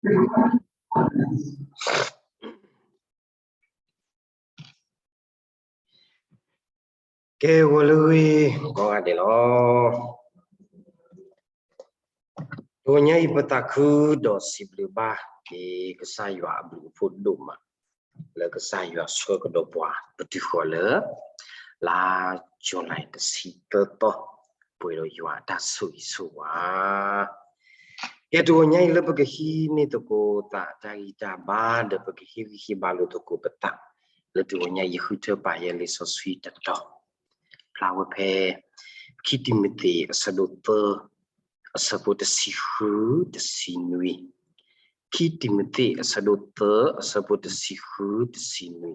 ကဲ ဂီၤလၢအဂ့ၤကိးဂၤဒဲးလီၤ. တဂီၤညါအံၤ ပသးခုဒီးစံးဘျုးဘၣ်က့ၤကစၢ်ယွၤအဘျုးအဖှိၣ်ဒိၣ်မး လၢကစၢ်ယွၤဆှၢကဒီးပှၤပတုၤဃီၤလၢ လါယူၤလံ တဆံသၢသီ ပှဲၤဒီးယွၤအတၢ်ဆိၣ်ဂ့ၤဆိၣ်ဝါ ကဲ တဂီၤညါအံၤလၢပကဟံးန့ၢ်သကိးသးတၢ်ဂံၢ်တၢ်ဘါ ဒီးပကဟ့ၣ်ဂံၢ်ဟ့ၣ်ဘါလိာ်သကိးပသး လၢတဂီၤညါအံၤ ယဃုထၢပာ်ယဲလံာ်စီဆှံတတီၤ ဖျါဝဲဖဲ ခံတံၤမသ့း အဆၢဒိၣ်သၢ အဆၢဖိတဆံဃု တဆံနွံ, ခံတံၤမသ့း အဆၢဒိၣ်သၢ အဆၢဖိတဆံဃု တဆံနွံ,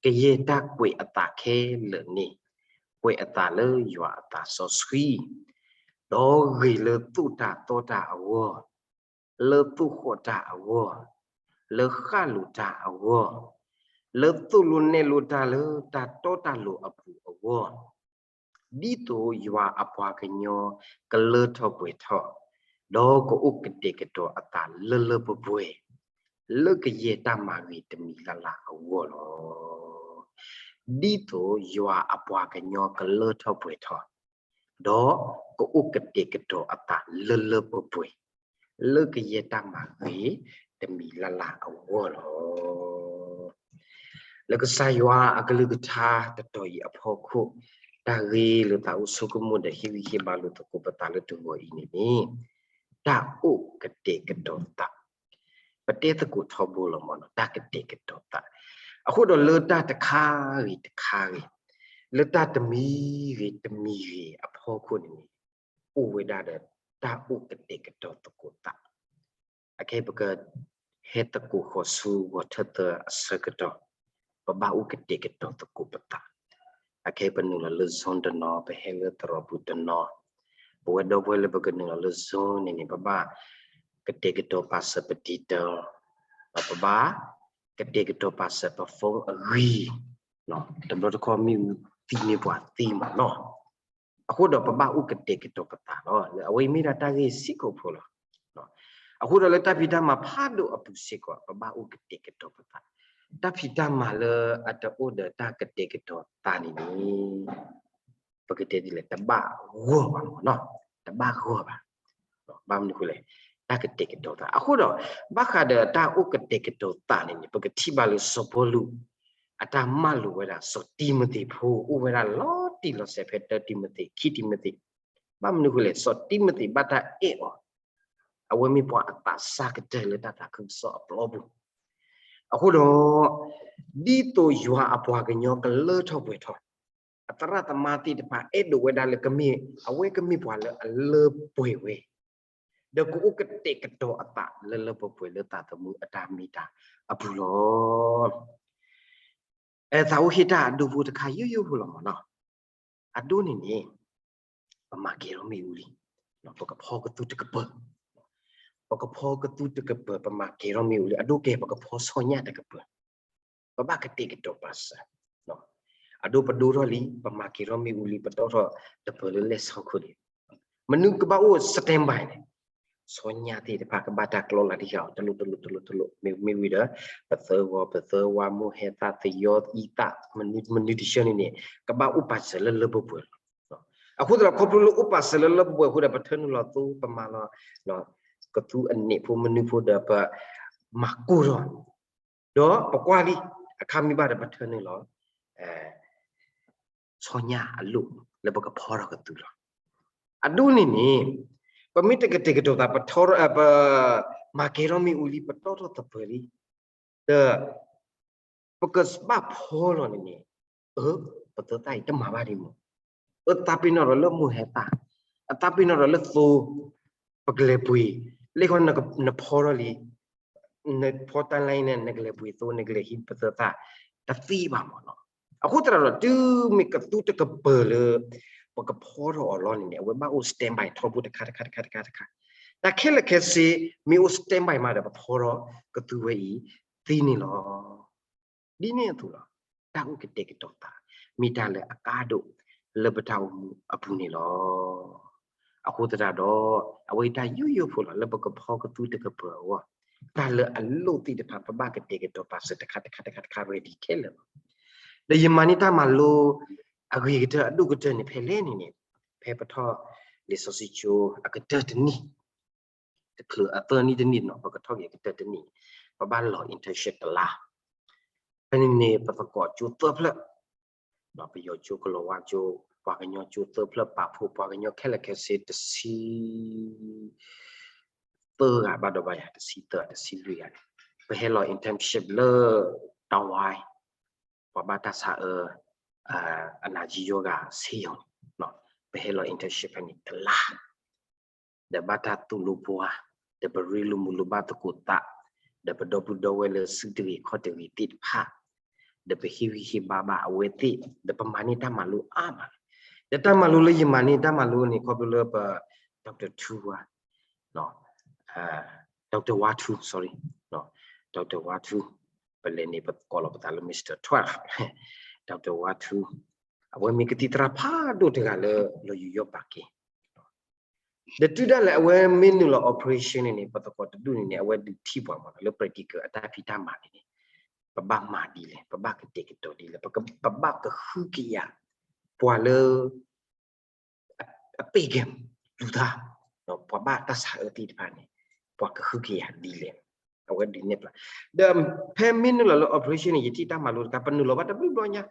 ကယဲၢ်တၢ်ကွဲးအသးခဲလၢာ်န့ၣ် ကွဲးအသးလၢယွၤအသးစီဆှံ, ဒီးဂ့ၤလၢသိၣ်တၢ်သီတၢ်အဂီၢ်, လၢသိၣ်ဃီၣ်တၢ်အဂီၢ်, လၢဃၣ်လိၤတၢ်အဂီၢ်, လၢသိၣ်လိနဲၣ်လိတၢ်လၢတၢ်တီတၢ်လိၤအပူၤအဂီၢ်, ဒ်သိးယွၤအပှၤကညီကလၢထီၣ်ပှဲၤထီၣ်, ဒီးကအိၣ်ကတဲာ်ကတီၤအသးလၢလၢပှဲၤပှဲၤ, လၢကယဲၢ်တၢ်မၤဂ့ၤတမံၤလၢ်လၢ်အဂီၢ်လီၤ. ဒ်သိးယွၤအပှၤကညီကလၢထီၣ်ပှဲၤထီၣ်, ဒီးကအိၣ်ကတဲာ်ကတီၤအသးလၢလၢပှဲၤပှဲၤ, လၢကယဲၢ်တၢ်မၤဂ့ၤတမံၤလၢ်လၢ်အဂီၢ်လီၤ. လၢကစၢ်ယွၤအကလုၢ်ကထါတတီၤအံၤအဖီခိၣ်, တၢ်ဂ့ၢ်လၢသးအိၣ်ဆိကမိၣ်ဒီးဟ့ၣ်ဂံၢ်ဟ့ၣ်ဘါလိာ်သကိးပသးလၢတဂီၤအံၤန့ၣ်န့ၣ်, တၢ်အိၣ်ကတဲာ်ကတီၤသး, ပတဲသကိးထီဘိလီၤမ့ၢ်နီၤ တၢ်ကတဲာ်ကတီၤသး, အဃိဒီးလၢတၢ်တခါဂ့ၤတခါဂ့ၤ, လၢတၢ်တမံၤဂ့ၤတမံၤဂ့ၤအဖီခိၣ်န့ၣ်န့ၣ်, အိၣ်ဝဲဒၣ်ဒီးတၢ်အိၣ်ကတဲာ်ကတီၤသကိးသး, အခဲအံၤပက ဟဲသကိးဃီၤဆူဂီၤထၢၣ်သၢအဆၢကတီၢ်, ပဘၣ်အိၣ်ကတဲာ်ကတီၤသကိးပသး, အခဲအံၤပနုာ်လီၤလၢ Zoom တနီၤ, ပဟဲလၢသရိာ်ပူၤတနီၤ, ပဝဲဒီပုၢ်ဝဲၢ်လၢပကနုာ်လီၤလၢ Zoom န့ၣ်န့ၣ် ပဘၣ်ကတဲာ်ကတီၤပာ်စၢၤပ detail, ဒီးပဘၣ်ကတဲာ်ကတီၤပာ်စၢၤပ phone အဂံၢ်, တဘျီတခီၣ်မ့ၣ်အူသံန့ၢ်ပှၤသ့မ့ၢ်နီၤ. အဃိဒီးပဘၣ်အိၣ်ကတဲာ်ကတီၤပသးလီၤ. လၢအဝဲအံၤမ့ၢ်ဒၣ်တၢ်ဂ့ၢ်စ့ၢ်ကီးဖိလီၤ. အဃိဒီးလၢတၢ်ဖံးတၢ်မၤဖးဒိၣ်အပူၤစ့ၢ်ကီး ပဘၣ်အိၣ်ကတဲာ်ကတီၤပသး, တၢ်ဖံးတၢ်မၤလၢအတအိၣ်ဒီးတၢ်ကတဲာ်ကတီၤသးန့ၣ်န့ၣ်, ပကတဲဒ်လဲၣ် တဘၣ်ဂီၢ်ဘၣ်မ့ၢ်နီၤ, တဘၣ်ဂီၢ်ဘၣ်. ဘၣ်မနုၤဃိလဲၣ်, တၢ်ကတဲာ်ကတီၤသး. အဃိဒီး ဘၣ်ဃးဒီးတၢ်အိၣ်ကတဲာ်ကတီၤသးန့ၣ်န့ၣ် ပကထံၣ်ဘၣ်လၢစီၤပီလူး အတၢ်မၢလိာ်ဝဲဒၣ် စီၤတံၤမသ့းဖိ အိၣ်ဝဲဒၣ်လီၤတံၢ်လီၤဆဲးဖဲတၢတံၤမသ့း ခံတံၤမသ့း, ဘၣ်မနုၤဃိလဲၣ်, စီၤတံၤမသ့းဘၣ်တၢ်အဲၣ်အီၤ, အဝဲမ့ၢ်ပှၤအသးစၢ်ကတၢၢ်လၢတၢ်သးခုကစီၣ်အပျီပူၤ, အဃိဒီး ဒ်သိးယွၤအပှၤကညီကလၢထီၣ်ပှဲၤထီၣ်, အသရၣ်သမါသ့ၣ်တဖၣ်အဲၣ်ဒိးဝဲဒၣ်လၢကမ့ၢ်, အဝဲကမ့ၢ်ပှၤလၢအလၢပှဲၤဝဲ, ဒီးကအိၣ်ကတဲာ်ကတီၤအသးလၢလၢပှဲၤပှဲၤလၢသးသမူအတၢ်မ့ၢ်တၢ်အပူၤလီၤ. သးအိၣ်ဟ့ၣ်တၢ်အဒိဖိတခါယိယိဖိလီၤမ့ၢ်နီၤ. အဒိန့ၣ်န့ၣ် ပမၤကဲၤထီၣ်မ့ၣ်အူလံ, ပကဖီကသူတကပၢၤ, ပကဖီကသူတကပၢၤ ပမၤကဲၤထီၣ်မ့ၣ်အူလံ, အဒိကဲၤ ပကဖီဆီညၣ်တကပၢၤ, ပဘၣ်ကတဲာ်ကတီၤပာ်စၢၤ, အဒိပဒိထီၣ်လံ ပမၤကဲၤထီၣ်မ့ၣ်အူလံ ပတီၣ်ထီၣ်တပၢၤလၢလဲၣ်ဆီခိၣ်န့ၣ်, မနုၤကဘၣ်အိၣ် standby န့ၣ်, ဆီညၣ်သ့ၣ်တဖၣ်ကဘၣ်တၢ်ကျီလၢတယၢ်အီၤ တလိၣ်တလိၣ်တလိၣ်တလိၣ် မ့ၢ်မ့ၢ်ဝံၤဒီး ပသၢဂီၤ ပသၢဝါ မိၢ်ဟဲသၣ် သယီအံသၣ် မနုၤမနုၤတဆၢန့ၣ်န့ၣ် ကဘၣ်အိၣ်ပာ်စၢၤလၢလၢပှဲၤပှဲၤလီၤ. အဃိသတးဒီး ခီဖျိလၢအိၣ်ပာ်စၢၤလၢလၢပှဲၤပှဲၤအဃိဒီး ပထၢနုာ်လီၤသိ ပမၤလီၤ ကသူအနံၣ်ဖိမနုၤဖိဒီး ပမၤကိၢ်ထီၣ်, ဒီးပကွၢ်လံ အခါမ့ၢ်ဘၣ်ဒီး ပထၢနုာ်လီၤ ဆီညၣ်အလိၣ်လၢပကဖီထီၣ်ကသူလီၤ. အဒိန့ၣ်န့ၣ် ပမ့ၢ်တကတဲာ်ကတီၤသး ပထီထီၣ် ပမၤကဲၤထီၣ်မ့ၣ်အူလံ ပတီၣ်ထီၣ်သပၢၤလံ ဒီး ပကဘၣ်ဖီလီၤန့ၣ်န့ၣ်, အၢ ပသၢသၣ်အံၤတမၤဘၣ်ဒံးမး, အၢ သးပ့ၤနီၣ်ဒီးလၢမိၢ်ဟဲသၣ်, အသးပ့ၤနီၣ်ဒီးလၢသိ ပကလဲၤပှ့ၤ, လၢခီနဖီထီၣ်လံ နဖီတၢ်လၢန့ၣ် နကလဲၤပှ့ၤသိ နကလဲၤဟံးပသၢသၣ် တသ့ဘၣ်မးနီၤ. အဃိသတးဒီး တုၤမ့ၢ်ကသူတကပၢၤလၢ ပကဖီထီၣ်အီၤလီၤန့ၣ်န့ၣ် အဝဲဘၣ်အိၣ် standby ထီဘိတခါတခါတခါတခါတခါ, တၢ်ခဲလၢာ်ခဲဆ့ မ့ၢ်အိၣ် standby မးဒီး ပဖီထီၣ်ကသူဝဲအံၤ သ့န့ၣ်လီၤ. ဒ်န့ၣ်အသိးလီၤ. တၢ်အိၣ်ကတဲာ်ကတီၤသး မ့ၢ်တၢ်လၢအကါဒိၣ်လၢပတၢ်အိၣ်မူအပူၤန့ၣ်လီၤ. အဃိသတးဒီး အဝဲအံၤတၢ်ယိယိဖိလီၤ လၢပကဖီကသူတကပၢၤအဂီၢ် တၢ်လၢအလိၣ်သ့ၣ်တဖၣ် ပဘၣ်ကတဲာ်ကတီၤပာ်စၢၤတခါတခါတခါတခါ ready ခဲလၢာ်လီၤ. ဒီးယမၤန့ၢ်တၢ်မၤလိ အဂ့ၤကတၢၢ်အဒိၣ်ကတၢၢ်န့ၣ် ဖဲလဲၣ်န့ၣ်န့ၣ် ဖဲပထီၣ်လံာ်စီဆှံကၠိအကတၢၢ်တနံၣ် တချုးအသၢနံၣ်တနံၣ်နီၤ ပကထီၣ်က့ၤအကတၢၢ်တနံၣ် ပဘၣ်လီၤ internship တလါ ဖဲန့ၣ်န့ၣ် ပသကိးကၠိသၢဖျၢၣ် ပယီၤကၠိ ကလီၤဝါကၠိ ပှၤကညီကၠိသၢဖျၢၣ် ပာ်ဖှိၣ်ပှၤကညီခဲလၢာ်ခဲဆ့တဆံသၢဂၤဘၣ်ဒီးဘၣ်ယၤ တဆံသၢ တဆံလွံၢ်ဂၤန့ၣ် ပဟဲလီၤ internship လၢ တဝါ ပှၤဘၣ်တၢ်ဆါအၢ အနာကြီးရောဂါဆေးရုံန့ၣ် ပဟဲလီၤ internship ဖဲန့ၣ်တလါ ဒီးဘၣ်တၢ်သိၣ်လိပှၤ ဒီးပရ့လိာ်မုာ်လိာ်ဘၣ်သကိးသး ဒီးပဒီပုၢ်ဒီဝဲၢ်လၢစုတဂ့ၤခီၣ်တဂ့ၤသ့ၣ်တဖၣ် ဒီးပဟ့ၣ်ဂံၢ်ဟ့ၣ်ဘါဘၣ်အဝဲသ့ၣ် ဒီးပမၤန့ၢ်တၢ်မၤလိအါမးလီၤ. ဒီးတၢ်မၤလိလၢယမၤန့ၢ်တၢ်မၤလိန့ၣ် ခီဖျိလၢပ doctor ထူဝါ doctor ဝါထူ sorry doctor ဝါထူ ပလဲၤန့ၣ် ပကိးလီၤပသးလၢ Mister Twelve doctor ဝါထူ အဝဲမ့ၢ်ကသံၣ်သရၣ်ဖးဒိၣ်တဂၤလၢ လီၤယူးယီၣ်ပာ်က့ၤ ဒီးတုၤဒၣ်လဲာ်အဝဲမ့ၢ်နုာ်လီၤ operation န့ၣ်န့ၣ် ပသကိးတဒူၣ်န့ၣ်န့ၣ် အဝဲဒုးထံၣ်ပှၤမးလီၤ လၢ practical အတၢ်ဖံးတၢ်မၤန့ၣ်န့ၣ် ပဘၣ်မၤဒ်လဲၣ် ပဘၣ်ကတဲာ်ကတီၤဒ်လဲၣ် ပဘၣ်ကဟုကယာ် ပှၤလၢ အပ့ၢ်ကဲ လူၤသး ပှၤဘၣ်တၢ်ဆါအၢသ့ၣ်တဖၣ်န့ၣ် ပှၤကဟုကယာ်ဒ်လဲၣ် အဝဲဒုးနဲၣ်ဖျါ ဒီးဖဲမ့ၢ်နုာ်လီၤလၢ operation န့ၣ် ယထံၣ်တၢ်မၤလိတခါ ပနုာ်လီၤဘၣ်တဘျုးဘျီညါ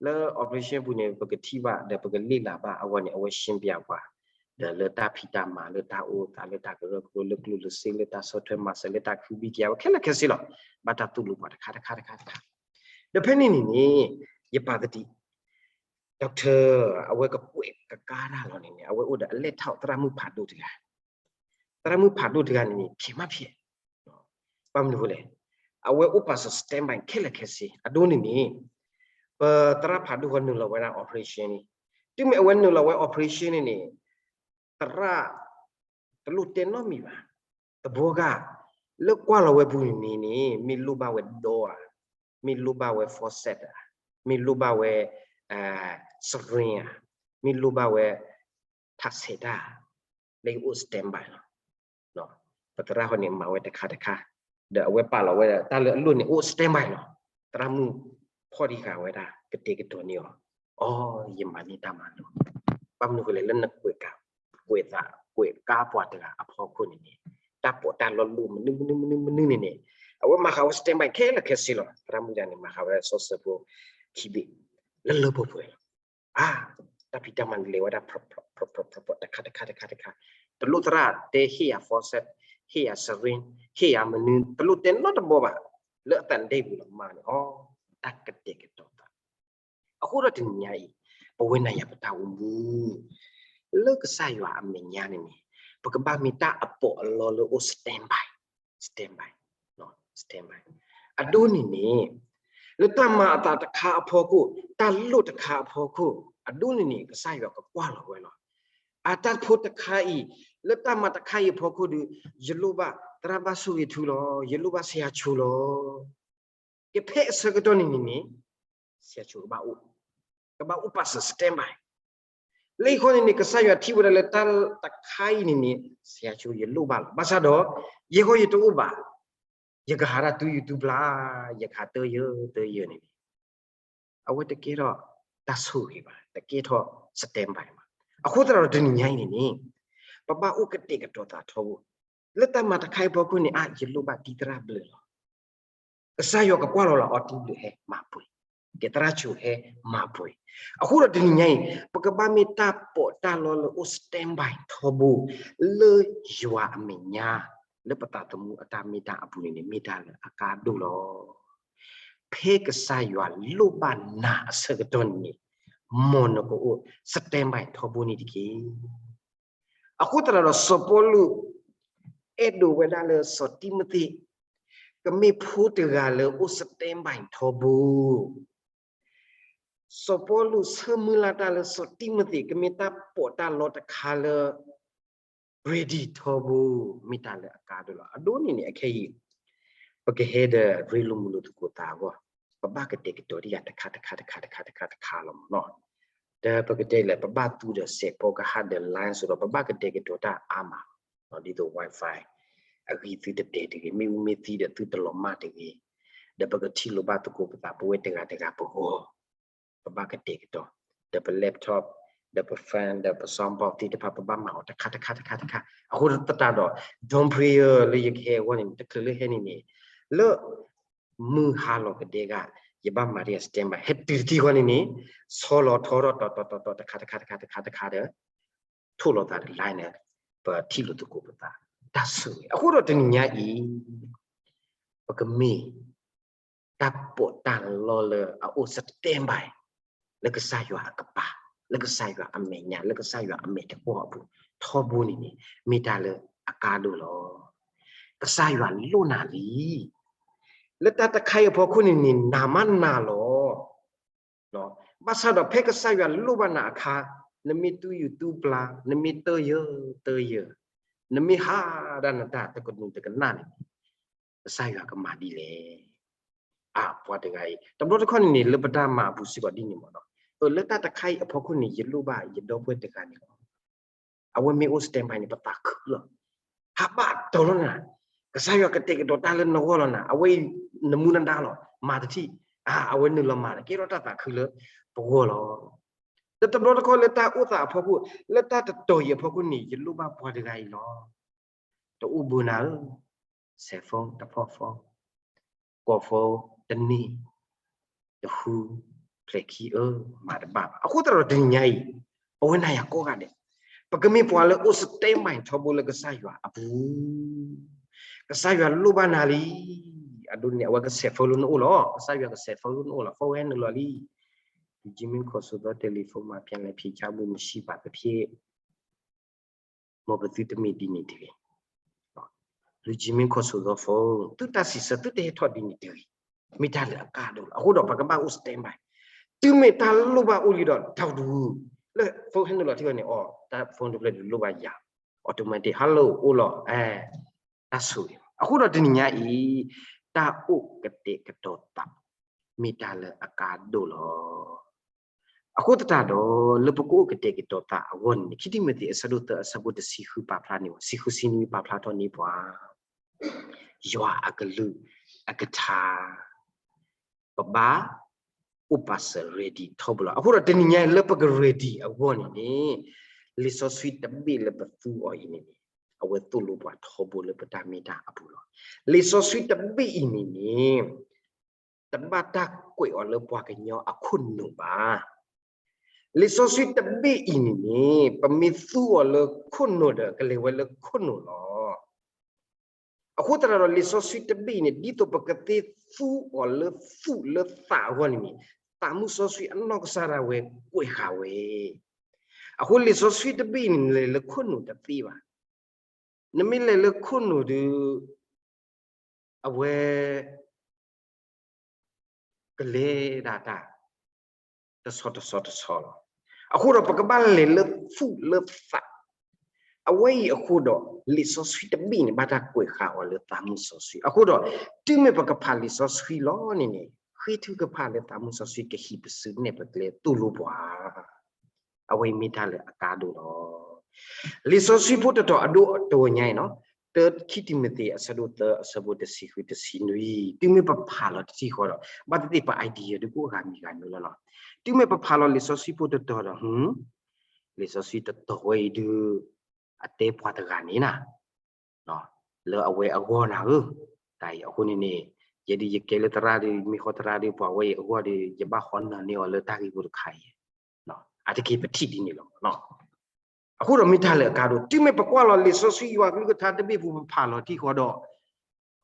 လၢ operation ပူၤန့ၣ် ပကထံၣ်ဘၣ် ဒီးပကလ့ၣ်လၤဘၣ် အဝဲန့ၣ် အဝဲ ရှင်းပြ ပှၤ ဒီးလၢတၢ်ဖံးတၢ်မၤ လၢတၢ်အိၣ်သး လၢတၢ်ကရၢကရိ လၢကျိၣ်လၢစ့ လၢတၢ်ဆီၣ်ထွဲမၤစၢၤ လၢတၢ်ကဟုကယာ်ဝဲခဲလၢာ်ခဲဆ့လီၤ ဘၣ်တၢ်သိၣ်လိပှၤတခါတခါတခါတခါ ဒီးဖဲန့ၣ်န့ၣ်န့ၣ် ယပာ်သဒံး doctor အဝဲကကွဲးကကါတၢ်လီၤန့ၣ်န့ၣ် အဝဲအိၣ်ဒီးအလဲၢ်ထီၣ်သရၣ်မုၣ်ဖးဒိၣ်တဂၤ သရၣ်မုၣ်ဖးဒိၣ်တဂၤန့ၣ်န့ၣ် ဖျဲးမးဖျဲး ဘၣ်မနုၤအဃိလဲၣ် အဝဲအိၣ်ပာ်စၢၤ standby ခဲလၢာ်ခဲဆ့ အဒိန့ၣ်န့ၣ် ပသရၣ်ဖးဒိၣ်ဃီနုာ်လီၤဝဲဒၣ် operation န့ၣ် တုၤမ့ၢ်အဝဲနုာ်လီၤဝဲ operation န့ၣ်န့ၣ် သရၣ် တလိၣ်တဲနီတမံၤဘၣ် တဘျီဂၤ လၢကွၢ်လီၤဝဲပူၤန့ၣ်န့ၣ် မ့ၢ်လိၣ်ဘၣ်ဝဲဒီဧါ, မ့ၢ်လိၣ်ဘၣ်ဝဲ forceps ဧါ, မ့ၢ်လိၣ်ဘၣ်ဝဲ syringe ဧါ, မ့ၢ်လိၣ်ဘၣ်ဝဲ ထးဆဲးတၢ် လၢယအိၣ် standby လီၤ. ပသရၣ်ဃီန့ၣ်မၤဝဲတခါတခါ, ဒီးအဝဲပာ်လီၤဝဲဒၣ်တၢ်လၢအလိၣ်န့ၣ် အိၣ် standby လီၤ. သရၣ်မုၣ်ဖီၣ်တံၢ်ဃာ်ဝဲဒၣ် ကတဲာ်ကတီၤန့ၢ်အီၤ, အိ ယမၤန့ၢ်တၢ်မၤလိာ်, ဘၣ်မနုၤဃိလဲၣ် လၢနကွဲးကး ကွဲးသး ကွဲးကါပှၤတဂၤအဖီခိၣ်န့ၣ်န့ၣ် တၢ်ပီးတၢ်လီလိၣ်မနုၤမနုၤမနုၤမနုၤန့ၣ်န့ၣ် အဝဲမၤဃာ်ဝဲ standby ခဲလၢာ်ခဲဆ့လီၤ. သရၣ်မုၣ်တဂၤန့ၣ် မၤဃာ်ဝဲစီၤစၢဖိခံဘ့ၣ် လၢလၢပှဲၤပှဲၤလီၤ. အါ တၢ်ဖံးတၢ်မၤန့ၣ်လဲၤဝဲဒၣ် တခါတခါတခါတခါ, တလိၣ်သရၣ်တဲဟ့ၣ်ယၤ forceps, ဟ့ၣ်ယၤ syringe, ဟ့ၣ်ယၤမနုၤ တလိၣ်တဲနီတဘျီဘၣ်, လၢအသးဒ့ပူၤလီၤမးန့ၣ် အိ တၢ်ကတဲာ်ကတီၤသး အဃိဒီးတနံၤညါအံၤ ပဝဲနၤယၤပတၢ်အိၣ်မူ လၢကစၢ်ယွၤအမဲာ်ညါန့ၣ်န့ၣ် ပကဘၣ်မ့ၢ်တၢ်အပီးအလီလၢအိၣ် standby, standby, standby. အဒိန့ၣ်န့ၣ် လၢတၢ်မၤအသးတခါအဖီခိၣ်, တၢ်လိၣ်တခါအဖီခိၣ်, အဒိန့ၣ်န့ၣ် ကစၢ်ယွၤကကွၢ်လီၤဝဲလီၤ. အတၢ်ဖိတခါအံၤ လၢတၢ်မၤတခါအံၤအဖီခိၣ်ဒီး ယလိၣ်ဘၣ် သရၣ်ဘၣ်ဆိၣ်ဂ့ၤထူလီၤ, ယလိၣ်ဘၣ်ဆရာချိုလီၤ. ကဖဲအဆၢကတီၢ်န့ၣ်န့ၣ်န့ၣ် ဆရာချိုကဘၣ်အိၣ်, ကဘၣ်အိၣ်ပာ်စၢၤ standby. လၢအံၤဃီန့ၣ်န့ၣ် ကစၢ်ယွၤထံၣ်ဝဲဒၣ်လၢတၢ်တခါအံၤန့ၣ်န့ၣ် ဆရာချို ယလိၣ်ဘၣ်လီၤ. ဘၣ်ဆၣ်ဒီး ယဲဃီယတအိၣ်ဘၣ်, ယကဟးတၢ်တူၢ်ယူၤတူၢ်ပျၢ်, ယကဟးတၢယၢတၢယၢန့ၣ်န့ၣ် အဝဲတကဲထီၣ်တၢ်ဆိၣ်ဂ့ၤဘၣ်, တကဲထီၣ် standby ဘၣ်. အဃိသတးဒီးတနံၤညါအံၤန့ၣ်န့ၣ် ပဘၣ်အိၣ်ကတဲာ်ကတီၤသးထီဘိ, လၢတၢ်မၤတခါအံၤအဖီခိၣ်န့ၣ် အါ ယလိၣ်ဘၣ်တံၤသရၣ်ဘျုးလီၤ. ကစၢ်ယွၤကကွၢ်လီၤလီၤအီၤ တံၤဘျုးဟဲမၤပှဲၤ, ကဲသရၣ်ချိုဟဲမၤပှဲၤ. အဃိဒီးတနံၤညါအံၤ ပကဘၣ်မ့ၢ်တၢ်ပီးတၢ်လီလၢအိၣ် standby ထီဘိ လၢယွၤအမဲာ်ညါ လၢပသးသမူအတၢ်မ့ၢ်တၢ်အပူၤန့ၣ်န့ၣ် မ့ၢ်တၢ်လၢအကါဒိၣ်လီၤ. ဖဲကစၢ်ယွၤလိၣ်ဘၣ်နၤအဆၢကတီၢ်န့ၣ်န့ၣ် မ်နကအိၣ် standby ထီဘိန့ၣ်တက့ၢ်. အဃိသတးဒီး စီၤပီလူး အဲၣ်ဒိးဝဲဒၣ်လၢစီၤတံၤမသ့း ကမ့ၢ်ဖိတဂၤလၢအိၣ် standby ထီဘိ စီၤပီလူးဆၢမုၢ်လၢ်တၢ်လၢစီၤတံၤမသ့း ကမ့ၢ်တၢ်ပီးတၢ်လီတခါလၢ ready ထီဘိ မ့ၢ်တၢ်လၢအကါဒိၣ်လီၤ. အဒိန့ၣ်န့ၣ် အခဲအံၤ ပကဟဲဒီးရ့လိာ်မုာ်လိာ်သကိးသးအဂီၢ် ပဘၣ်ကတဲာ်ကတီၤဒ်ယၤတခါတခါတခါတခါတခါလီၤမးနီၤ. ဒီးပကတဲလဲၣ် ပဘၣ်သူဒီးစဲးဖီကဟၣ်ဒီး line စ့ၢ်ကီး ပဘၣ်ကတဲာ်ကတီၤတၢ်အါမး ဒ်သိး Wi-Fi အဂံၢ်သုတတဲာ်တဂ့ၤ, မ့ၣ်အူမ့ၢ်သံဒီးသုတလီၤမၢ်တဂ့ၤ, ဒီးပကထံၣ်လိာ်ဘၣ်သကိးပသး ပဝဲတဂၤတဂၤပဂီၢ်, ပဘၣ်ကတဲာ်ကတီၤ, ဒီးပ laptop, ဒီးပ phone, ဒီးပ sound box သ့ၣ်တဖၣ် ပဘၣ်မၤအီၤတခါတခါတခါတခါ. အဃိသတးဒီး dawn prayer လၢယကဟဲအဂီၢ်န့ၣ် တချုးလၢဟဲန့ၣ်န့ၣ် လၢ မုၢ်ဟါလီၤကဒဲက ယဘၣ်မၤဒ်အ standby ဟဲတုၤတထံၣ်ဃီန့ၣ်န့ၣ်, ဆီလီၤထီထီၣ်တီတီတီတီ တခါတခါတခါတခါတခါဒီး ထိၣ်လီၤသးတ line န့ၣ် ပထံၣ်လိာ်သကိးပသး တၢ်ဆိၣ်ဂ့ၤ. အဃိဒီးတနံၤညါအံၤ ပကမ့ၢ် တၢ်ပီးတၢ်လီလၢအအိၣ် standby လၢကစၢ်ယွၤအကပၤ, လၢကစၢ်ယွၤအမဲာ်ညါ, လၢကစၢ်ယွၤအမဲာ်တကွီၢ်အပူၤ, ထီဘိန့ၣ်န့ၣ် မ့ၢ်တၢ်လၢအကါဒိၣ်လီၤ. ကစၢ်ယွၤလိၣ်နၤလံ. လၢတၢ်တခါအံၤအဖီခိၣ်န့ၣ်န့ၣ် နၤမးနၤလီၤ. ဘၣ်ဆၣ်ဒီးဖဲကစၢ်ယွၤလိၣ်ဘၣ်နၤအခါ, နမ့ၢ်တူၢ်ယူၤတူၢ်ပျါ, နမ့ၢ်တၢၢ်ယၢၢ်တၢၢ်ယၢၢ်, နမ့ၢ်ဟးဒၣ်နတၢ်တကနူၤတကနၣ်န့ၣ်န့ၣ်, ကစၢ်ယွၤကမၤဒ်လဲၣ်. အပှၤတဂၤအံၤ တဘျီတခီၣ်န့ၣ်န့ၣ် လၢပတၢ်မၤအပူၤစ့ၢ်ကီးဒ်န့ၣ်မ့ၢ်နီၤ, လၢတၢ်တခါအံၤအဖီခိၣ်န့ၣ် ယလိၣ်ဘၣ်ယဒီပုၢ်ဝဲၢ်တဂၤန့ၣ်လီၤ. အဝဲမ့ၢ်အိၣ် standby န့ၣ် ပသးခုလီၤ. ဟးဘၣ်တီၤလီၤနၤ, ကစၢ်ယွၤကတဲာ်ကတီၤတၢ်လၢနဂီၢ်လီၤနၤ, အဝဲအံၤနမူနဒါလီၤ, မၤတထံၣ်, အဝဲနုာ်လီၤမၤဒီး ကဲထီၣ်တၢ်သးခုလၢပဂီၢ်လီၤ. ဒီးတဘျီတခီၣ်လၢတၢ်အိၣ်သးအဖီခိၣ်, လၢတၢ်တတီၤအံၤအဖီခိၣ်န့ၣ် ယလိၣ်ဘၣ်ပှၤတဂၤအံၤလီၤ. တအိၣ်ဘၣ်နၤဧၢ, ဆဲး phone တဖီၣ် phone, ကိး phone တန့ၢ်, တဟူ, ဖျဲးခံဧၢ, မၤတဘၣ်ဘၣ်. အဃိသတးဒီးတနံၤညါအံၤ ပဝဲနၤယၤကိးဂၤဒဲး ပကမ့ၢ်ပှၤလၢအိၣ် standby ထီဘိလၢကစၢ်ယွၤအပူၤ, ကစၢ်ယွၤလိၣ်ဘၣ်နၤလံ. အဒိန့ၣ် အဝဲကဆဲး phone လၢနအိၣ်လီၤ, ကစၢ်ယွၤကဆဲး phone လၢနအိၣ်လီၤ, phone ဟဲနုာ်လီၤလံ. လူကြီးမင်းခေါ်ဆိုသောတယ်လီဖုန်းမှာ ပြန်လည်ဖြေချမှုမရှိပါသဖြင့် မ်ပသုတမ့ၢ်ဒ်န့ၣ်တဂ့ၤ. လူကြီးမင်းခေါ်ဆိုသော phone သုတၢ်စံးဆၢ သုတဟဲထီၣ်ဒ်န့ၣ်တဂ့ၤ. မ့ၢ်တၢ်လၢအကါဒိၣ်လီၤ. အဃိဒီးပကဘၣ်အိၣ် standby. တုၤမ့ၢ်တၢ်လိၣ်ဘၣ်အိၣ်လံဒီး တၢ်တဝူ လၢ phone ဟဲနုာ်လီၤထံၣ်ဝဲန့ၣ် အီၤ တၢ် phone တဖျၢၣ်ဒုးလိၣ်ဘၣ်ယၤ automatic hello အိၣ်လီၤ တၢ်ဆိၣ်ဂ့ၤ. အဃိဒီးတနံၤညါအံၤ တၢ်အိၣ်ကတဲာ်ကတီၤသး မ့ၢ်တၢ်လၢအကါဒိၣ်လီၤ. အဃိသတးဒီး လၢပကအိၣ်ကတဲာ်ကတီၤသးအဂီၢ်န့ၣ် ခံတံၤမသ့းအဆၢဒိၣ်သၢအဆၢဖိတဆံဃုပာ်ဖျါန့ၢ်ဝဲ, ဆံဃုဆံနွံပာ်ဖျါထီၣ်န့ၢ်ပှၤ ယွၤအကလုၢ်အကထါ ပဘၣ်အိၣ်ပာ်စၢၤ ready ထီဘိလီၤ. အဃိဒီးတနံၤညါအံၤလၢပက ready အဂီၢ်န့ၣ်န့ၣ် လံာ်စီဆှံတဘ့ၣ်လၢပသူအီၤအံၤန့ၣ်န့ၣ် အဝဲသိၣ်လိပှၤထီဘိလၢပတၢ်မ့ၢ်တၢ်အပူၤလီၤ. လံာ်စီဆှံတဘ့ၣ်အံၤန့ၣ်န့ၣ် တဘၣ်တၢ်ကွဲးအီၤလၢပှၤကညီအခိၣ်နူာ်ဘၣ်. လံာ်စီဆှံတဘ့ၣ်အံၤန့ၣ်န့ၣ် ပမ့ၢ်သူအီၤလၢခိၣ်နူာ်ဒီး ကလဲၤဝဲလၢခိၣ်နူာ်လီၤ. အဃိသတးဒီးလံာ်စီဆှံတဘ့ၣ်အံၤန့ၣ် ဒ်သိးပကသ့သူအီၤလၢသူၣ်လၢသးအဂီၢ်န့ၣ်န့ၣ် သးမုၢ်စီဆှံအနီၢ်ကစၢ်ဒၣ်ဝဲကွဲးဃာ်ဝဲ. အဃိလံာ်စီဆှံတဘ့ၣ်အံၤန့ၣ် နလဲၤလၢခိၣ်နူာ်တသ့ဘၣ်. နမ့ၢ်လဲၤလၢခိၣ်နူာ်ဒီး အဝဲ ကလဲၤဒၣ်တၢ် တဆီတဆီတဆီလီၤ. အဃိဒီးပကဘၣ်လဲၤလၢသူၣ်လၢသး. အဝဲအံၤအဃိဒီး လံာ်စီဆှံတဘ့ၣ်န့ၣ် ဘၣ်တၢ်ကွဲးဃာ်အီၤလၢသးမုၢ်စီဆှံ. အဃိဒီး တုၤမ့ၢ်ပကဖးလံာ်စီဆှံလီၤန့ၣ်န့ၣ် ဃ့ထုကဖၣ်လၢသးမုၢ်စီဆှံ ကဟံးပစုနဲၣ်ပကျဲသိၣ်လိပှၤ အဝဲအံၤမ့ၢ်တၢ်လၢအကါဒိၣ်လီၤ. လံာ်စီဆှံဖိတတီၤအဒိအတဲာ်ညါအံၤနီၤ, တၢ ခံတံၤမသ့း အဆၢဒိၣ်သၢ အဆၢဖိတဆံဃု တဆံနွံ, တုၤမ့ၢ်ပဖးလီၤတထံၣ်ဃီဒီး ဘၣ်သ့ၣ်သ့ၣ်ပ idea ဒုးကအိၣ်ဂၤမံၤဂၤမံၤလီၤနီၤ. တုၤမ့ၢ်ပဖးလီၤလံာ်စီဆှံဖိတတီၤဒီး လံာ်စီဆှံတတီၤဝဲအံၤဒုး အတဲပှၤတဂၤန့ၣ်နၤ လၢအဝဲအဂီၢ်နၤဧၢ, တၢ်အံၤအဃိန့ၣ်န့ၣ် ယဲဒုးယကဲလၢသရၣ်ဒီး မ့ၢ်ဃီသရၣ်ဒီး ပှၤဝဲအံၤအဂီၢ်ဒီး ယဘၣ်ဟီနၢၤန့ၢ်အီၤလၢတၢ်ဂ့ၢ်ဖိတခါအံၤ, အါတက့ၢ်ပထံၣ်ဒ်န့ၣ်လီၤ. အဃိဒီးမ့ၢ်တၢ်လၢအကါဒိၣ် တုၤမ့ၢ်ပကွၢ်လီၤလံာ်စီဆှံယွၤကလုၢ်ကထါတဘ့ၣ်ပူၤ ပဖးလီၤထံဃီဒီး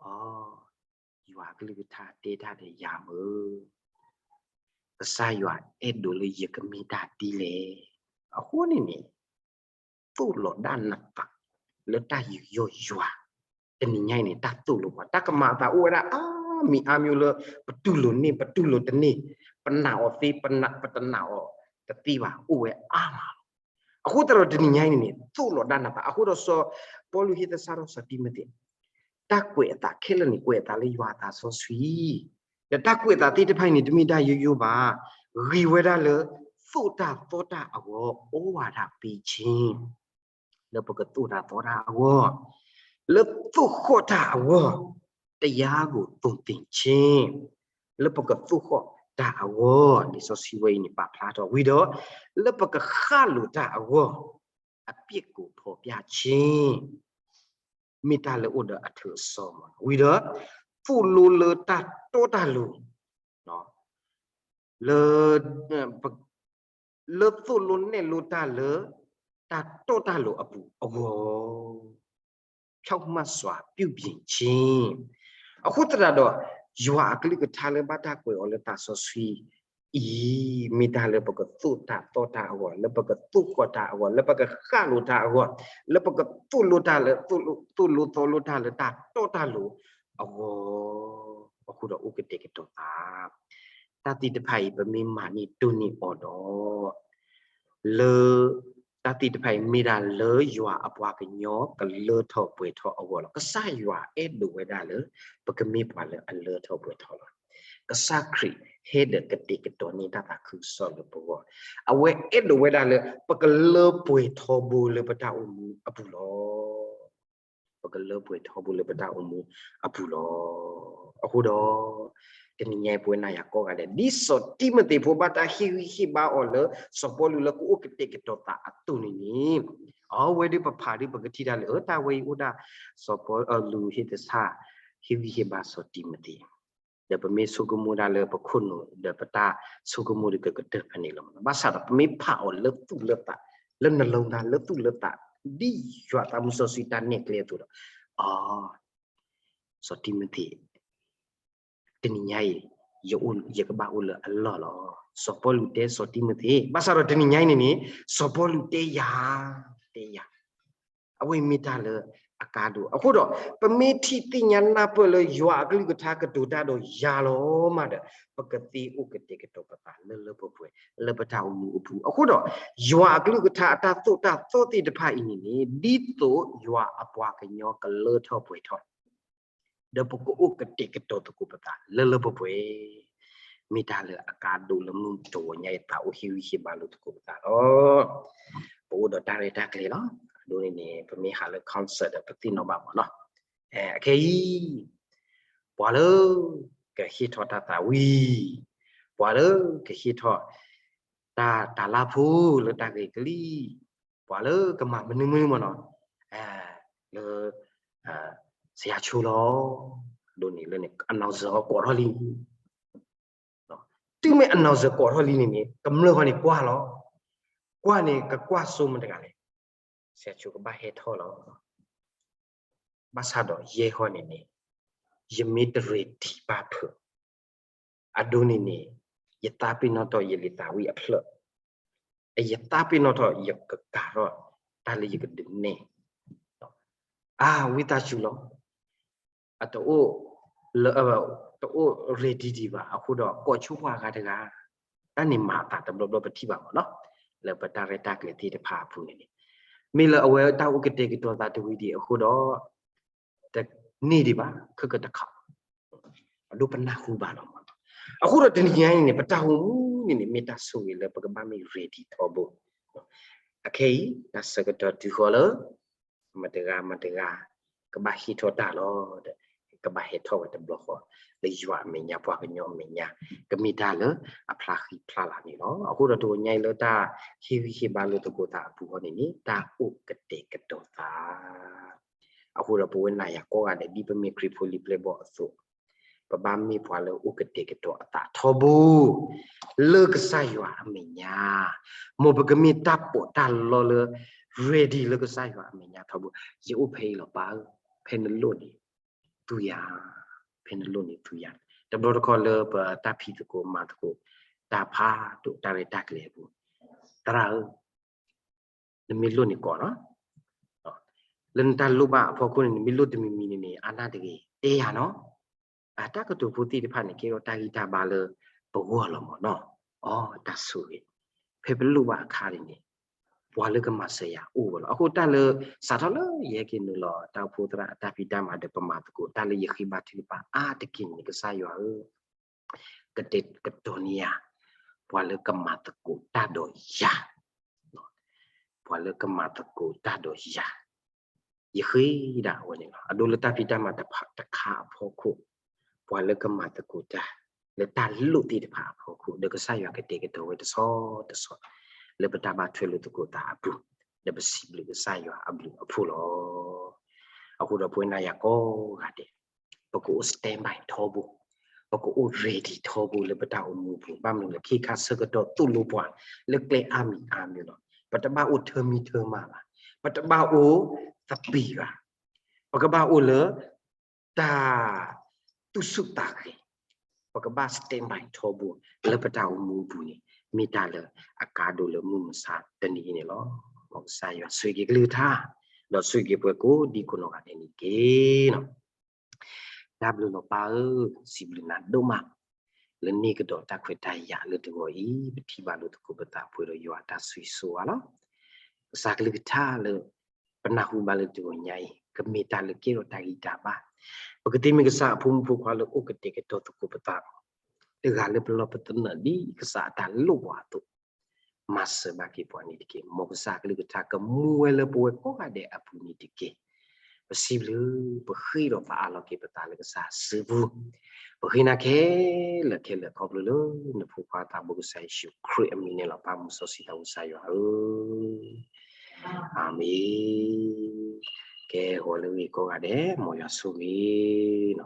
အိ ယွၤကလုၢ်ကထါတဲတၢ်ဒီးယၤမ့ၢ် ကစၢ်ယွၤအဲၣ်ဒိးလၢယကမ့ၢ်တၢ်ဒ်လဲၣ်. အဃိန့ၣ်န့ၣ် သိၣ်လီၤဒၣ်နသးလၢတၢ်ယူးယီၣ်ယွၤ, တနံၤညါအံၤန့ၣ် တၢ်သိၣ်လိပှၤ တၢ်ကမၤအသးအိၣ်ဝဲဒၣ်အါမံၤအါမံၤလၢ ပတူၢ်လိာ်န့ၢ် ပတူၢ်လိာ်တန့ၢ်, ပနာ်အီၤသ့ ပနာ် ပတနာ်အီၤတသ့ဘၣ် အိၣ်ဝဲအါမးလီၤ. အဃိသတးဒီးတနံၤညါအံၤန့ၣ်န့ၣ် သိၣ်လီၤဒၣ်နသး အဃိဒီးစီၤပီလူးဟ့ၣ်သဆၣ်ထီၣ်စီၤတံၤမသ့း တၢ်ကွဲးအသးခဲလၢာ်န့ၣ် ကွဲးအသးလၢယွၤအသးစီဆှံ, ဒီးတၢ်ကွဲးအသးသ့ၣ်တဖၣ်အံၤန့ၣ် တမ့ၢ်တၢ်ယိယိဘၣ်, ဂ့ၤဝဲဒၣ်လၢ သိၣ်တၢ်သီတၢ်အဂီၢ် အိၣ်ဝဲဒၣ်ပ့ၤဆ့ လၢပကသိၣ်တၢ်သီတၢ်အဂီၢ်, လၢသိၣ်ဃီၣ်တၢ်အဂီၢ်, တရားကို သွန်သင်ခြင်း, လၢပကသိၣ်ဃီၣ်တၢ်အဂီၢ်, လံာ်စီဆှံဝဲအံၤန့ၣ် ပာ်ဖျါထီၣ်ဝံၤဒီး, လၢပကဃၣ်လိာ်တၢ်အဂီၢ်, အပြစ်ကို ဖော်ပြခြင်း, မ့ၢ်တၢ်လၢအိၣ်ဒီးအထၢၣ်အစီမး ဝံၤဒီး, သိၣ်လိလၢတၢ်တီတၢ်လိၤ, လၢ လၢသိၣ်လိနဲၣ်လိတၢ်လၢ တၢ်တီတၢ်လိၤအပူၤအဂီၢ်, ဖြောင့်မတ်စွာ ပြုပြင်ခြင်း, အဃိသတးဒီး, ယွၤအကလုၢ်ကထါလၢဘၣ်တၢ်ကွဲးအီၤလၢသးစီဆှံအံၤ, မ့ၢ်တၢ်လၢပကသိၣ်တၢ်သီတၢ်အဂီၢ်, လၢပကသိၣ်ဃီၣ်တၢ်အဂီၢ်, လၢပကသိၣ်လိတၢ်လၢ သိၣ်လိသီလိတၢ်လၢတၢ်တီတၢ်လိၤအဂီၢ်, အဃိဒီးအိၣ်ကတဲာ်ကတီၤသး တၢ်သ့ၣ်တဖၣ်အံၤ ပမ့ၢ်မၤန့ၢ်တိၢ်န့ၢ်အီၤဒီး, လၢ တၢ်သ့ၣ်တဖၣ်အံၤ မ့ၢ်ဒၣ်လၢယွၤအပှၤကညီကလၢထီၣ်ပှဲၤထီၣ်အဂီၢ်လီၤ. ကစၢ်ယွၤအဲၣ်ဒိးဝဲဒၣ်လၢ ပကမ့ၢ်ပှၤလၢအလၢထီၣ်ပှဲၤထီၣ်လီၤ. ကစၢ်ခရံာ်ဟဲဒီးကတဲာ်ကတီၤန့ၢ်တၢ်သးခုကစီၣ်လၢပဂီၢ်, အဝဲအဲၣ်ဒိးဝဲဒၣ်လၢ ပကလၢပှဲၤထီဘိလၢပတၢ်အိၣ်မူအပူၤလီၤ. ပကလၢပှဲၤထီဘိလၢပတၢ်အိၣ်မူအပူၤလီၤ. အဃိဒီး, တနံၤညါအံၤ ပဝဲနၤယၤကိးဂၤဒဲး ဒ်စီၤတံၤမသ့းဖိဘၣ်တၢ်ဟ့ၣ်ဂံၢ်ဟ့ၣ်ဘါအီၤလၢ စီၤပီလူးလၢကအိၣ်ကတဲာ်ကတီၤသးအသိးန့ၣ်န့ၣ်, အဝဲဒၣ်ပဖးဒ်ပကထံၣ်တၢ်လၢ အၢ တၢ်ဝဲအံၤအိၣ်ဒၣ် စီၤပီလူးဟ့ၣ်သဆၣ် ဟ့ၣ်ဂံၢ်ဟ့ၣ်ဘါစီၤတံၤမသ့း ဒီးပမ့ၢ်ဆိကမိၣ်ဒၣ်လၢပခိၣ်နူာ် ဒီးပတၢ်ဆိကမိၣ်ဒၣ်ကကတၢၢ်ဖဲန့ၣ်လီၤ. ဘၣ်ဆၣ်ဒီးပမ့ၢ်ဖးအီၤလၢသူၣ်လၢသး, လၢနလိၤသး လၢသူၣ်လၢသး, ဒ်ယွၤသးမုၢ်စီဆှံတၢ်နဲၣ်ကျဲအသိးဒီး, အီ, စီၤတံၤမသ့း တနံၤညါအံၤ ယကဘၣ်အိၣ်လၢအလီၢ်လီၤ. စီၤပီလူးတဲစီၤတံၤမသ့း, ဘၣ်ဆၣ်ဒီးတနံၤညါအံၤန့ၣ်န့ၣ် စီၤပီလူးတဲယၤ, တဲယၤ အဝဲအံၤမ့ၢ်တၢ်လၢအကါဒိၣ်. အဃိဒီး, ပမ့ၢ်ထံၣ်သ့ၣ်ညါနၢ်ပၢၢ်လၢယွၤအကလုၢ်ကထါကတိၤတၢ်ဒီးယၤလီၤမးဒီး, ပကသ့အိၣ်ကတဲာ်ကတီၤပသးလၢလၢပှဲၤပှဲၤ လၢပတၢ်အိၣ်မူအပူၤ. အဃိဒီး, ယွၤအကလုၢ်ကထါအတၢ်သိၣ်တၢ်သီသ့ၣ်တဖၣ်အံၤန့ၣ်န့ၣ် ဒ်သိးယွၤအပှၤကညီကလၢထီၣ်ပှဲၤထီၣ် ဒီးပကအိၣ်ကတဲာ်ကတီၤသကိးပသးလၢလၢပှဲၤပှဲၤ, မ့ၢ်တၢ်လၢအကါဒိၣ်လၢမုၢ်တနံၤညါအံၤ သးအိၣ်ဟ့ၣ်ဂံၢ်ဟ့ၣ်ဘါလိာ်သကိးပသးလီၤ. ပအိၣ်ဒီးတၢ်ရဲၣ်တၢ်ကျဲၤလီၤ. အဒိန့ၣ်န့ၣ် ပမ့ၢ်ဟးလၢ concert ဒီးပသ့ၣ်နီၣ်ဘၣ်မးနီၤ. အခဲအံၤ ပှၤလၢကဟ့ၣ်ထီၣ်တၢ်သးဝံၣ်, ပှၤလၢကဟ့ၣ်ထီၣ် တၢ်တၤလၢ်ဖိလၢတၢ်ဂ့ၤကလံၣ်, ပှၤလၢကမၤမနုၤမနုၤမးနီၤ, လၢ စယၤဆိလီၤ. အဒိန့ၣ်လၢန့ၣ် အနီၢ်စၢၤအီၤကိးထီၣ်လံ, တုၤမ့ၢ်အနီၢ်စၢၤကိးထီၣ်လံန့ၣ်န့ၣ် ကမျၢၢ်ဃီန့ၣ်ကွၢ်လီၤ. ကွၢ်န့ၣ် ကကွၢ်စိမတဂၤလဲၣ်, စယၤဆိကဘၣ်ဟဲထီၣ်လီၤ. ဘၣ်ဆၣ်ဒီးယဲၢ်ဃီန့ၣ်န့ၣ် ယမ့ၢ်တreadyဘၣ်ဖုး, အဒိန့ၣ်န့ၣ် ယသးပ့ၤနီၣ်ထီၣ်ယလံာ်သးဝံၣ်အဖျၢၣ်, ယသးပ့ၤနီၣ်ထီၣ်ယကကၤထီၣ်တၢ်လၢယကဒုးနဲၣ်, အါ ဝံသးစူၤလီၤ. အတအိၣ် တအိၣ်readyဒံးဘၣ်အဃိဒီး ကိးဆိပှၤဂၤတဂၤ, တၢ်န့ၣ်မၤအသးတဘျီဘျီပထံၣ်ဘၣ်မးနီၤ, လၢပတၢ်ရဲၣ်တၢ်ကျဲၤသ့ၣ်တဖၣ်အပူၤန့ၣ်န့ၣ်, မ့ၢ်လၢအဝဲတၢ်အိၣ်ကတဲာ်ကတီၤသးတဝံၤဒံးအဃိဒီး တန့ၢ်ဒံးဘၣ် ခဲကတခါ, အဒိပနၢ်ဟူဘၣ်လီၤမးနီၤ. အဃိဒီးတနံၤညါအံၤန့ၣ် ပတၢ်အိၣ်မူန့ၣ်န့ၣ် မ့ၢ်တၢ်ဆိၣ်ဂ့ၤလၢပကဘၣ်မ့ၢ်readyထီဘိ. အခဲအံၤ တၢ်ဆၢကတီၢ်တုၤဃီလၢ မတဂၤမတဂၤ ကဘၣ်ဟ့ၣ်ထီၣ်တၢ်လီၤဒီး ကဘၣ်ဟဲထီၣ်ဝဲတဘျီဃီ လၢယွၤအမဲာ်ညါ ပှၤကညီအမဲာ်ညါ ကမ့ၢ်တၢ်လၢအဖျါဃံဖျါလၤန့ၣ်လီၤ. အဃိဒီးတနံၤညါအံၤလၢတၢ်ဟ့ၣ်ဂံၢ်ဟ့ၣ်ဘါလိာ်သကိးသးအပူၤဃီန့ၣ်န့ၣ် တၢ်အိၣ်ကတဲာ်ကတီၤသး အဃိဒီးပဝဲနၤယၤကိးဂၤဒဲး ဒ်ပမ့ၢ်ခရံာ်ဖိလံာ်ပျဲၢ်ဘီၣ်အသိး, ပဘၣ်မ့ၢ်ပှၤလၢအိၣ်ကတဲာ်ကတီၤအသးထီဘိ လၢကစၢ်ယွၤအမဲာ်ညါ, မ်ပကမ့ၢ်တၢ်ပီးတၢ်လီလၢ ready လၢကစၢ်ယွၤအမဲာ်ညါထီဘိ. ယအိၣ်ဖဲအံၤလီၤပၢ်ဧၢ, ဖဲနလိၣ်န့ၣ် သူယၤ, ဖဲနလိၣ်န့ၣ်သူယၤ. တဘျီတခီၣ်လၢပတၢ်ဖံးသကိးမၤသကိး တၢ်ဖးဒိၣ်တၢ်ရဲၣ်တၢ်ကျဲၤအပူၤ, သရၣ်ဧၢ နမ့ၢ်လိၣ်န့ၣ်ကိးနီၤ, လၢနတၢ်လိၣ်ဘၣ်အဖီခိၣ်န့ၣ် နမ့ၢ်လိၣ်တမံၤမံၤန့ၣ်န့ၣ် အါနၢ်တဂ့ၤ တဲယၤနီၤ. အတၢ်ကတိၤဖိသ့ၣ်တဖၣ်န့ၣ် ကဲထီၣ်တၢ်ဂံၢ်တၢ်ဘါလၢပဂီၢ်လီၤမးနီၤ. အီ တၢ်ဆိၣ်ဂ့ၤ, ဖဲပလိၣ်ဘၣ်အခါန့ၣ်န့ၣ် ပှၤလၢကမၤစၢၤယၤအိၣ်ဝဲလီၤ. အဃိတၢ်လၢ စးထီၣ်လၢယဟဲက့ၤနုာ်လီၤတၢ်အိၣ်ဖှိၣ်သရၣ်အတၢ်ဖံးတၢ်မၤဒီးပမၤသကိး တၢ်လၢယဃ့ဘါထုကဖၣ်အါတက့ၢ်န့ၣ် ကစၢ်ယွၤဧၢ ကတဲာ်ကတီၤန့ၢ်ယၤ ပှၤလၢကမၤသကိးတၢ်ဒီးယၤ, ပှၤလၢကမၤသကိးတၢ်ဒီးယၤ ယဃ့ဒၣ်အဝဲန့ၣ်လီၤ. အဒိလၢတၢ်ဖံးတၢ်မၤတဖၣ်တခါအဖီခိၣ်, ပှၤလၢကမၤသကိးတၢ် လၢတၢ်လိၣ်သ့ၣ်တဖၣ်အဖီခိၣ်, ဒီးကစၢ်ယွၤကတဲာ်ကတီၤဝဲတဆီတဆီ လၢပတၢ်ဘၣ်ထွဲလိာ်သကိးသးအပူၤ, ဒီးပစံးဘျုးကစၢ်ယွၤအဘျုးအဖှိၣ်လီၤ. အဃိဒီးပဝဲနၤယၤကိးဂၤဒဲး ပကအိၣ် stand by ထီဘိ, ပကအိၣ် ready ထီဘိလၢပတၢ်အိၣ်မူအပူၤ, ဘၣ်မနုၤလဲၣ် ခဲခါဆၢကတီၢ်သိၣ်လိပှၤလၢကျဲအါမံၤအါမံၤလီၤ. ပတဘၣ်အိၣ်ထၢမံထၢမးဘၣ်, ပတဘၣ်အိၣ်သပ့ၤဘၣ်, ပကဘၣ်အိၣ်လၢ တၢ်သူၣ်ဆူၣ်သးဂဲၤ, ပကဘၣ် stand by ထီဘိ လၢပတၢ်အိၣ်မူအပူၤန့ၣ် မ့ၢ်တၢ်လၢအကါဒိၣ်လၢမုၢ်မဆါတနံၤအံၤန့ၣ်လီၤ. မ်ကစၢ်ယွၤဆိၣ်ဂ့ၤက့ၤကလုၢ်ကထါ, ဒီးဆိၣ်ဂ့ၤက့ၤပှၤကိးဒံကိးနီၢ်ဂၤဒဲးန့ၣ်တက့ၢ်. တၢ်ဘျုးလီၤပၢ်ဧၢ, စံးဘျုးနၤဒိၣ်မး လၢန့ၢ်ကဒီးတၢ်ခွဲးတၢ်ယာ်လၢတဂီၤအံၤ ပထံၣ်ဘၣ်လိာ်သကိးပသးပှဲၤဒီးယွၤအတၢ်ဆိၣ်ဂ့ၤဆိၣ်ဝါလီၤ. ကစၢ်ကလုၢ်ကထါလၢ ပနၢ်ဟူဘၣ်လၢတဂီၤညါအံၤ ကမ့ၢ်တၢ်လၢကဲထီၣ်တၢ်ဂံၢ်တၢ်ဘါ, ပကသ့မ့ၢ်ကစၢ်အဖိမုၣ်ဖိခွါလၢအိၣ်ကတဲာ်ကတီၤသကိးပသး တဂၤလၢပလီၢ်ပသနၢၣ်ဒ်ကစၢ်အတၢ်လိၣ်ဘၣ်အသိး, မၤစၢၤဘၣ်က့ၤပှၤန့ၣ်တက့ၢ်. မ်ကစၢ်ကလုၢ်ကထါကမူဝဲလၢပဝဲကိးဂၤဒဲးအပူၤန့ၣ်တက့ၢ်. ပစံးဘျုး, ပဃ့ဒီးပအးလီၤက့ၤပသးလၢကစၢ်အစုပူၤ, ပဃ့နၤခဲလၢာ်ခဲလၢာ်ခီဖျိလၢနဖိခွါသးဘိကစၢ်ယ့ၣ်ၡူးခရံာ်အမံၤန့ၣ်လီၤ. ပၢ်မုၢ်စီဆှံသးဘိကစၢ်ယွၤဧၢ, အၤမ့ၣ်. ကဲ ဂီၤလၢအဂ့ၤကိးဂၤဒဲး မ်ယွၤဆိၣ်ဂ့ၤနီၤ.